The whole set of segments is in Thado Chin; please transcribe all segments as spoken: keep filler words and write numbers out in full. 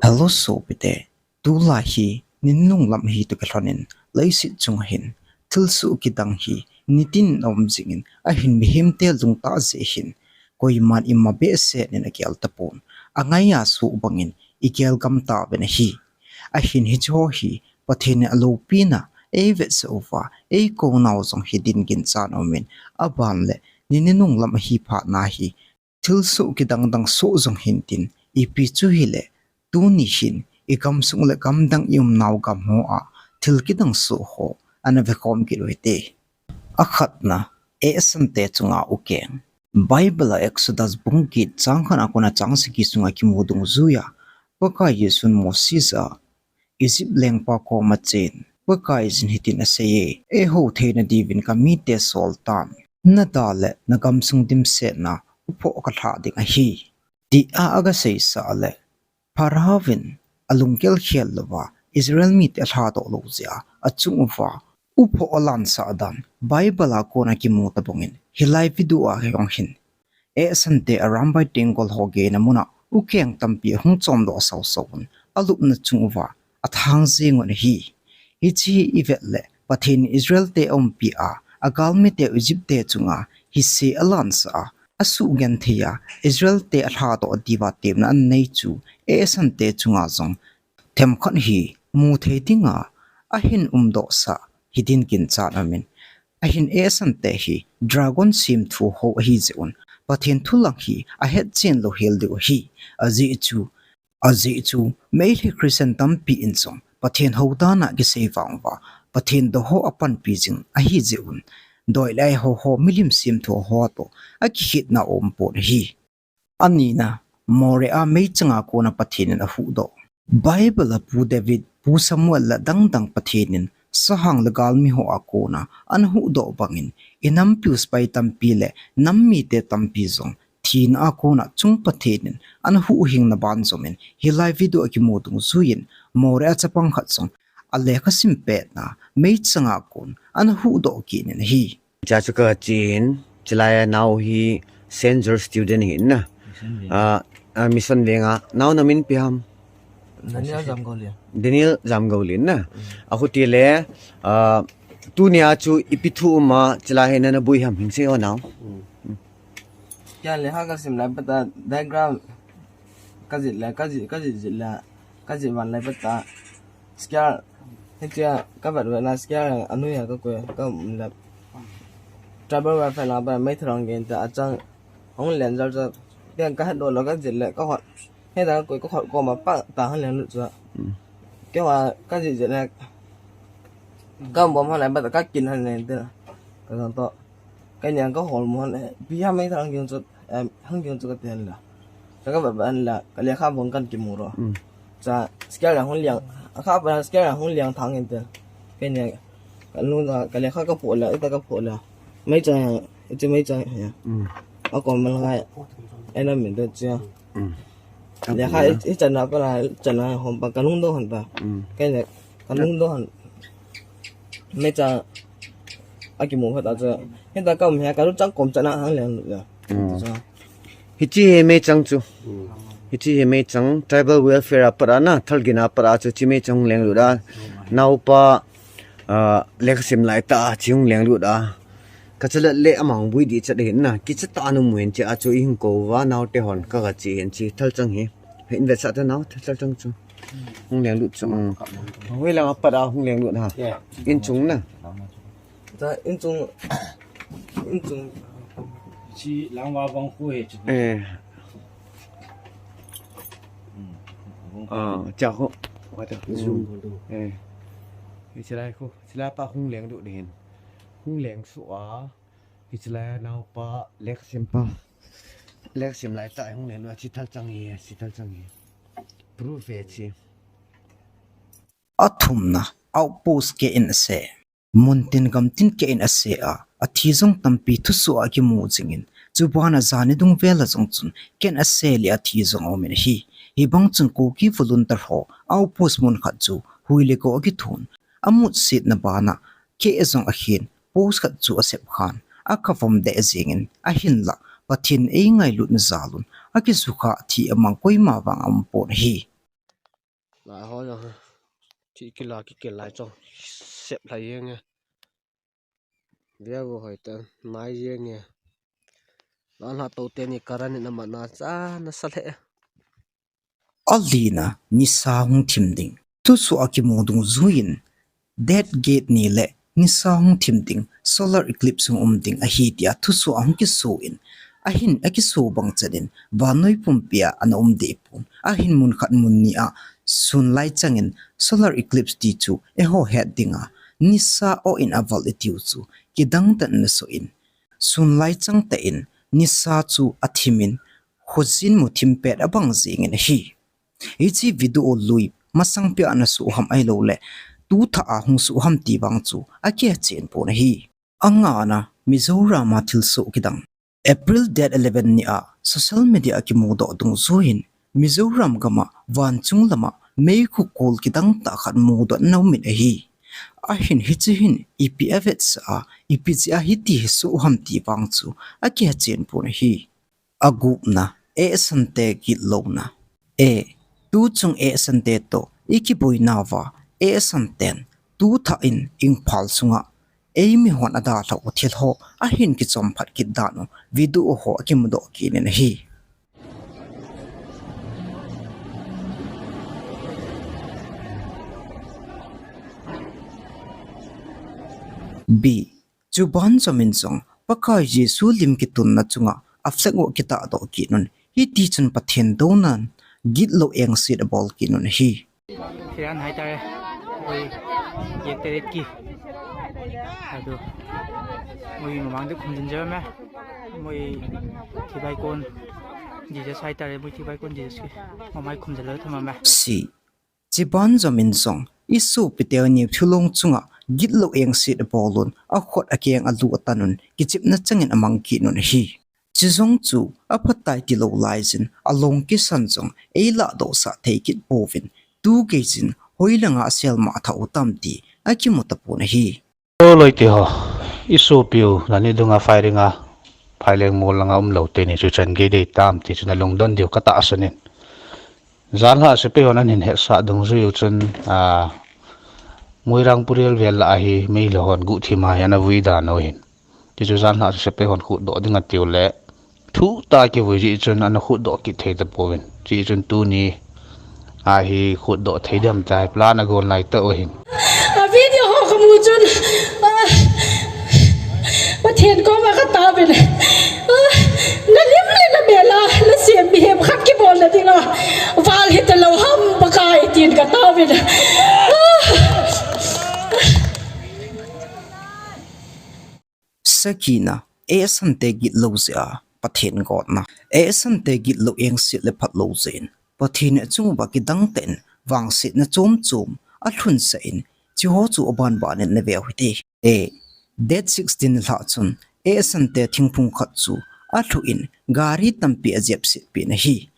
Hello sopite, tulai hi ninunung lam hi toh kilhonin, leiset chunga hin thilsoh kidang hi nitin aum jingin, ahin mihemte lungtah jeh hin koiman ima behseh in agel tapon, angaiya soh bangin igel gam tauvin ahi. Ahin hicheho hi Pathen in aloupina eivetsah uva, eikou nau jong hi din ginchat aumin, aban le ninunung lam ahi phatna hi thilsoh kidang dang soh jong hintin, ipi chu hile, tuni hin igamsung le gamdang iumnau gam hoa thil kidang soh ho ana vekhom kit uhite. Akhatna, ehsante chunga ukeng. Bible a Exodus bung get chang khatna kona chang sagi sunga kimu dungjuiya, Pakai Jesun Moses a Egypt lengpa koma achen, Pakaiyin hitin aseiye, eihou theina diuvin kamite soltan, nada le nagamsung dimsetna uphoh kalhah ding ahi, tia agaseisah le, Pharaoh in alunggel khel louva Israel mite alhadoh lou jeh a achung uva uphoh alansah dan Bible a kona kimu tabangin, hilai video a jong hin ehsante Arambai Tenggol ho geina muna ukeng tampi ahung chomdoh sausau un, alupna chung uva athang jeng un ahi. Hiche hi ivet le Pathen in Israelte aumpia, agalmite Egyptte chunga hise alansah a, asuhgentheiya Israelte alhadoh diuva temna ananei chu ehsante chunga jong themkhat hi muthei dinga ahin umdohsah hidin ginchat aumin, ahin ehsante hi dragon semthu ho ahijeh un, Pathen thu lang hi ahetchen lou hel diu ahi. Ajeh chu, ajeh chu Meitei Christian tampi in jong Pathen hou dana kisei vang uva, Pathen doh ho apanpi jing ahijeh un, doi le ai ho ho milim semthu ho toh akikhetna aumpon ahi. Anina, Moriah meichanga kona Pathen in ahuhdoh. Bible a Pu David, Pu Samuel le adangdang Pathen in sahang le galmi hoa kona ana huhdoh bangin, inampiu sepai tampi le nam mite tampi jong thina a kona chung Pathen in ana huhhingna banjom in, hilai video a kimu dungjuiyin Moriah chapang khat jong alekha sim petna meichanga kon ana huhdoh kit in ahi. Cha chu kachen, chulai a nao hi Saint George student ahin na. Mission Veng. Ah, ah, Mission Veng a. Nao namin ipi ham? Daniel Jamgoulen. Daniel Jamgoulen na. Mm. Ahitile, ah, tunia chu ipi thu uma chulai hi nana boi ham hinsei o nao. Mm. Mm. Kei lekha kasim lai pata diagram kajih le, kajih, kajih jih le, kajih van lai pata. Scale, hitia, kavet vet na scale, anoi a kakoi, ka um le. Tribal welfare lang pa, meithal lang gen ta, achang, hung len jal jal, ken kahet doh lou kajih le, kahot. Hita kakoi, kahot koma pa, ta hung len lut jal. Mm. Keiho, kajih jih le, kabom hon le, pa ta kakin hon le, te. Kajong toh. Kei niang kahol mo hon le, ipi ham meithal lang gen jal. Em, hung gen chu kati hen la. Cha kavet vet hen la, kalekha bung kan kimu ro. Mm. Cha, scale a hung liang, akha pa scale a hung liang thang inte. Kei niang, kalung da, kalekha kapho la, ita kapho la. Meichang, iti meichang ya. Mm. Akom mal ngai. Ai na min da cha. Mm. Lekha i, i chana pa la, chana hom pa, kalung doh hon pa. Mm. Kei niang, kalung doh hon. Meichang, akimu phat a cha. Hita kaum he, kalu chang kom chana hung liang lut ya. Mm. Cha. Hiche hi meichang chu. Mm. Hiche hi meichang, tribal welfare a pat a na, thal gin a pat a chu, hiche meichang hung lenglut a. Naopa, ah, lekha sim lai tah a, hiche hung lenglut a. Kachalet le amang bui ding chat hin na, kicha tah a um hin hiche a chu ihung kou uva, naote hon, kaga che hin hiche, thal chang hi. Hin vetsah ta nao, thal, thal chang chu. Hung lenglut chu. Mm. Hoilang a pat a hung lenglut ha. Yeah. Inchung na. Cha, inchung, inchung. Chi langva vang khu he chu. Eh. Mm. Ah, cha khu. Wa ta. Zoom. Eh. Hichelai khu, hichelai pa hung lenglut ding hin. Hung leng suh a. Hichelai naopa lekha sim pa. Lekha sim lai tah hung lenglut a, hiche thal chang hi, hiche thal chang hi. Proof ve hiche. Athumna, outpost keh in ase. Muntin gamtin keh in ase a, athi jong tampi thusoh a kimu jingin, chubana jani dungvel a jong chun keh in ase le athi jong aumin ahi. Hibang chun Kuki volunteer ho outpost mun khat chu hui le go akithun, amutsetna bana keh jong akhen, post khat chu asep khan, akhavom deh jengin, ahinla Pathen eingailutna jalun akisukha thi amang koima vang aumpon ahi. Lai ho jong. Thi kila kikil lai chu. Sep lai jeng e. Via vo hoi ta. Nai jeng e. Lalha to teni karan in ama na cha na sa le. Alina nisa hung thim ding. Thusoh a kimu dungjuiyin, Death Gate ni le nisa hung thim ding, solar eclipse hung um ding ahi tia thusoh ahung kiso in, ahin akiso bang chet in, vannoi pumpi a ana um deh pon, ahin mun khat mun ni a sun lai chang in solar eclipse ti chu eiho het dinga, nisa o in aval itiu chu kidang tah in ana so in, sun lai chang tah in nisa chu athim in, khojin mu thim pet abang jeng in ahi. Hiche video lui masang pia ana so ham ahilou le, tu thah a hung so ham ti vang chu akihe chen pon ahi. Angana Mizoram a thilsoh kidang. April date eleven ni a social media a kimu doh dungjuiyin Mizoram gam a vanchung lam a meikhu kol kidang tah khat mudoh na um in ahi. Ahin hiche hin ipi avetsah a, ipi jeh a hiti hi so ham ti vang chu akihe chen pon ahi. Agupna, Esan te gitlouna. E, tuchung Esan te toh ikiboina uva, Esan ten tu thah in Imphal sunga eimi hon adalhah u thil ho ahin kichom phat kit dan u video ho akimu doh kit in ahi. B, chuban jom in jong Pakai Jesu lim kitunna chunga a flag u kitah doh kit un, hiti chun Pathen dounan gitlou engset abol kit un ahi. Thiran hai tare. Moi yek teret ki. Ado. Moi mamang de khum din jam e. Moi thibai kon Jesus hai tare, moi thibai kon Jesus ki. Mamai khum jalo thama me. Si. Chuban jom in jong, isopi teni thulong chunga gitlou engset abol un, akhut akeng alu atan un, kichepna chang in amang kit un ahi. Chujong chu aphatai tilou laiyin, along kisan jong eilah dohsah thei kit pouvin, tu geiyin hoilanga aselma thah u tam ti akimu tapon ahi. O loite ho, isopiu nani dunga firing a, Phaileng mol langa umlou teni chu chan gei dei tam ti chu nalungdon diu katahsan in. Janhi a sepai hon ahin hetsah dungjuiyu chun, a, Moirang Purel vel lah a hi Meitei hon guhthim a hi ana vui dan u ahin. Tichu janhi a sepai hon khutdoh ding atiu le, thuh tah a kivui jeh chun ana khutdoh kit thei tapouvin. Tichun tuni a hi khutdoh thei dem ti plan agon lai tah u ahin. A video ho kamu chun, a, Pathen koma kataovin. A, nalim le namel a nasem mihem khat kibolna dinga val hita lou ham Pakai tin kataovin. A. Sakina, Esan te gitlou jeh a Pathen gotna. Esan te gitlou engset le phatlou jeh in, Pathen in achung uva kidang tah in vangsetna chom chom alhunsah in, chuho chu aban ban in naveu hite. E, date sixteen nilhah chun, Esan te thingphung khat chu alhu in gari tampi ajepset peh in ahi.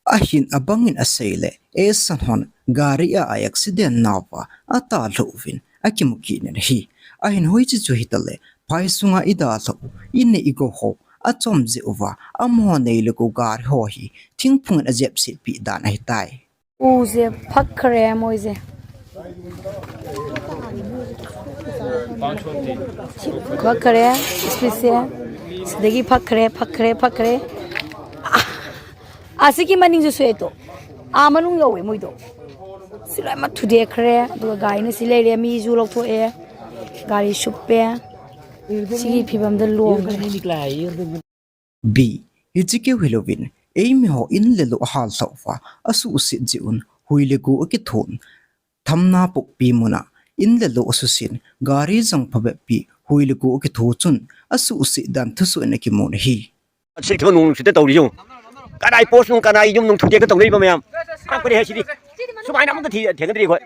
Ahin abang in asei le, Esan hon gari a accident nauva atalhou uvin akimu kit in ahi. Ahin hoiche chu hitale, phai sunga idalhah u, inei igou ho achom jeh uva, amaho nei le gou gari ho hi thingphung in ajepset peh dan ahitai. Uje phakre moije. Phakre, speed se. Sidagi phakre, phakre, phakre. Ah, asiki maning ju sue to. A manung yau e moi to. Silai ma thu de khre, aduga gari na silai le mi ju lou tho e. Gari sup pe. Sigi phibam da luang khre. B, hiche keu hilouvin, eimi ho in le lou ahal lhah uva, asuhset jeh un, hui le go akithon. Thamna pokpi muna, in le lou asusen, gari jong phabeppi, hui le go akitho chun, asuhset dan thusoh in akimun ahi. Sik thon nung sita tau ri jong. Kanai post nung, kanai yum nung thu te ka tong ri ba mayam. Kam ka ri hai sidi. Sumai na mun ta thi, theng ka ri khoi.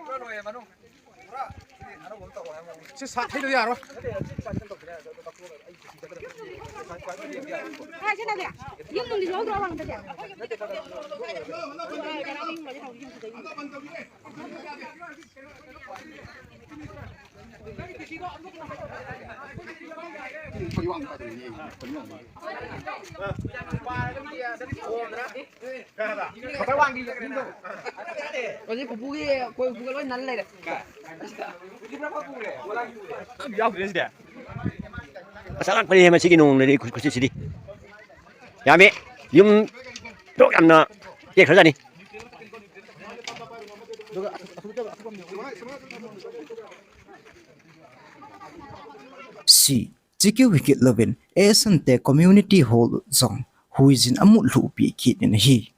Masarap pa rin naman sige nung nari kusi sidi. Yami, yung program na, ye, kaya ni. Si, chikeu hikit louvin, Esan te community hall jong, huijin amut lhupi kit in ahi.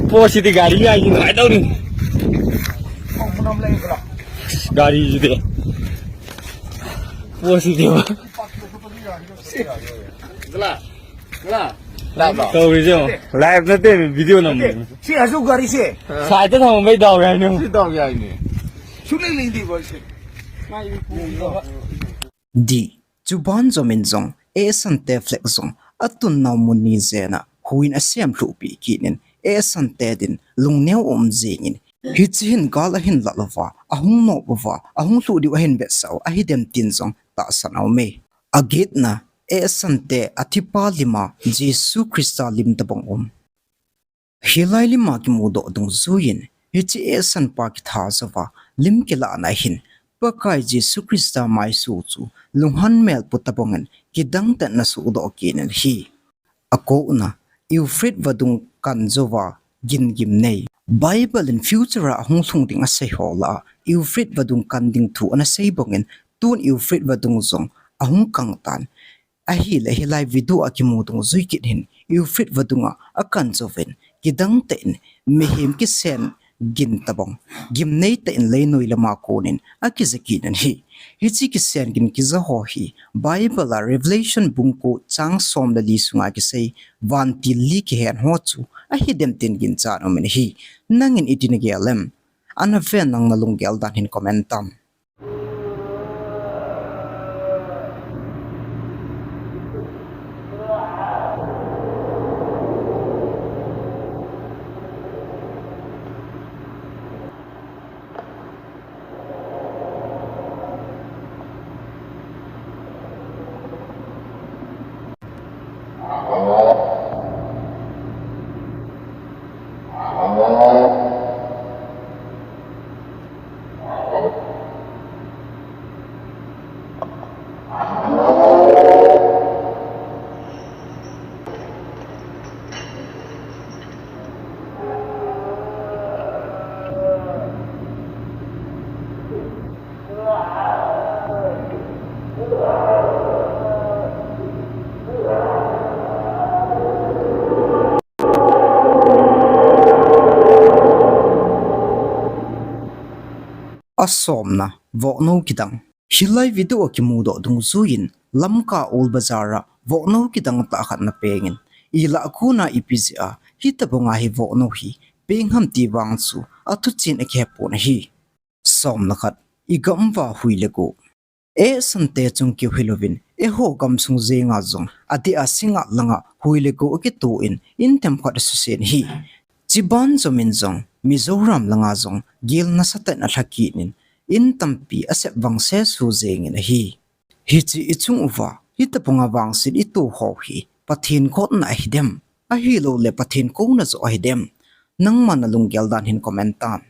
Positive gari ai, ngai dau ni. Gari jide. Positive. Gala. Gala. Live lo. Tau video. Live nate, video nam. Si asu gari se. Sai ta tham mai dau gai ni. Si dau gai ni. Su le le di ba se. Di, chuban jomin jong, Esan te flag jong, atun nau mun ni jena, huin asem lhupi kit in, Esan te din, lungneo um jingin. Hichi hin gal ahin lat louva, ahung nop uva, ahung lhu diu ahin vetsah u, ahidem tin jong, tahsan aume. Agetna, Esan te, athipa lima, Jesu Christa lim tabang um. Hilai lima kimudoh dungjuiyin, hichi Esan pa kitha jouva, lim kilahna hin, Pakai Jesu Christa maisu chu, lunghan melpu tabangin, kidang tah in asuhdoh kit in ahi. Akona, Euphrates vadung kan jouva, gin gimnei. Bible in future a ahung lhung ding asei ho lah a, Euphrates vadung kan ding thu ana sei bangin, tun Euphrates vadung jong, ahung kang tan. Ahile hilai video a kimu dungjui kit hin, Euphrates vadunga akan jouvin, kidang tah in, mihem kisen gin tabang, gimnei tah in leinoi lama konin, akija kit in ahi. Hichi kisen gin kija ho hi, Bible a Revelation bung ko chang som le li sunga kisei, vantil li kihen ho chu, ahidem tin ginchat umin ahi. Nangin iti nagel em? Ana ven nang nalunggel dan hin comment tam. Asomna, vohnou kidang. Hilai video a kimudoh dungjuiyin, Lamka Old Bazar a vohnou kidang tah khat ana pengin, ilah kona ipi jeh a, hitobanga hi vohnou hi peng ham ti vang chu athuchen akihepon ahi. Somna khat, igam uva hui le go. Esan te chung keu hilouvin, eiho gamsung jenga jong, adeh a singa langa hui le go akitoh in, in themkhat asusen ahi. Chiban jomin jong, Mizoram langa jong, gel nasatah in alha kit in, in tampi asep vangse su jengin ahi. Hichi ichung uva, hitobanga vangset itoh ho hi, Pathen gotna ahidem, ahilouleh Pathen kouna joh ahidem. Nangma nalunggel dan hin comment tan.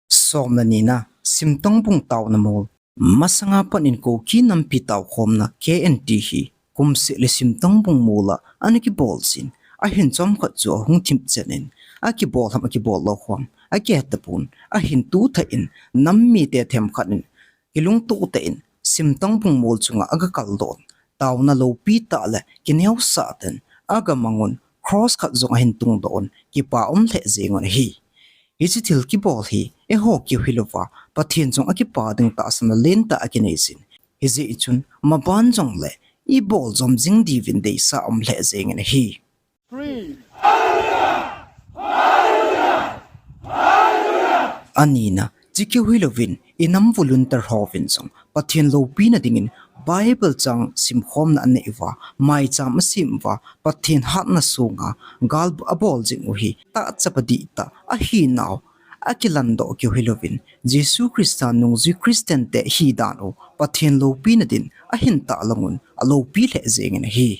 Somna nina, Simtongbung taona mol. Masanga pat in Kuki nampi taokhomna K N T hi, kumseh le Simtongbung mol a ana kibol jin, ahin chomkhat chu ahung thip chen in, akibol ham akibol lou ham, akihet tapon, ahin tu thah in, nam mite themkhat in, kilungtoh tah in, Simtongbung mol chunga aga kal doh in, taona loupi tah le kineosah tah in, aga mang un, cross khat jong ahin tung doh un, kipa um lheh jeng un ahi. Hichi thil kibol hi, eiho keu hilouva, Pathen jong akipa ding tahsanna lentah akinei jin. Hijeh chun, maban jongle, ibol jom jing diuvin deisah um lheh jengin ahi. Anina, chikeu hilouvin, inam volunteer hovin jong, Pathen loupina dingin, Bible chang simkhomna anei uva, maicham asem uva, Pathen hatna sunga, gal abol jing u hi, tahchapa dihtah, ahinau, akilandoh keu hilouvin, Jesu Christa nungjui Christian te hidan u Pathen loupina din ahin tahlang un aloupi lheh jengin ahi.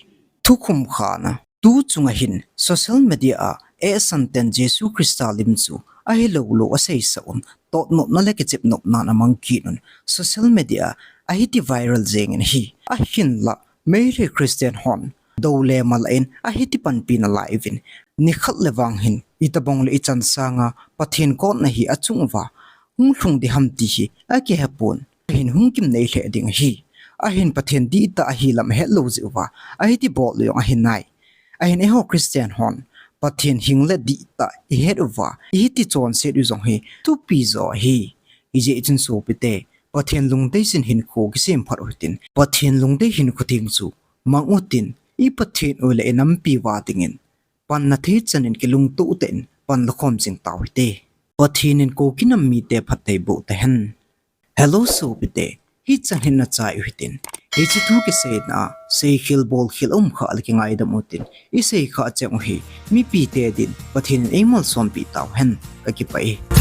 Thukhum khana, tu chunga hin social media a ehsan ten Jesu Christa lim chu ahiloulou aseisah un, totnopna le kichepnopnan amang kit un, social media a ahiti viral jengin ahi. Ahinla, Meitei Christian hon dou le malah in ahiti panpi nalai uvin, nikhat le vang hin itobang le ichan sanga Pathen kotna hi achung uva hung lhung ding ham ti hi akihepon, ahin hung kimnei lheh ding ahi. Ahin Pathen dihtah ahi lam ahetlou jeh uva ahiti bol u jong ahinai. Ahin eiho Christian hon Pathen hing le dihtah ihet uva ihiti chonset u jong hi thupi jo ahi. Hijeh chun sopite, Pathen lungdei jin hinkho kisem phat u hitin, Pathen lungdei hinkho theng chu mang utin, i Pathen u le inampi uva dingin panna thei chan in kilungtoh tah in panla khom jing tau hite. Pathen in Kuki nam mite phatthei boh tahen. Hello sopite, hichan hin nachai u hitin, hiche thu kiseina a seikhel bolkhel aum khah le kingaidam utin, isei khah cheng u hi mipite din Pathen in eimalsompeh tauhen. Kakipah e.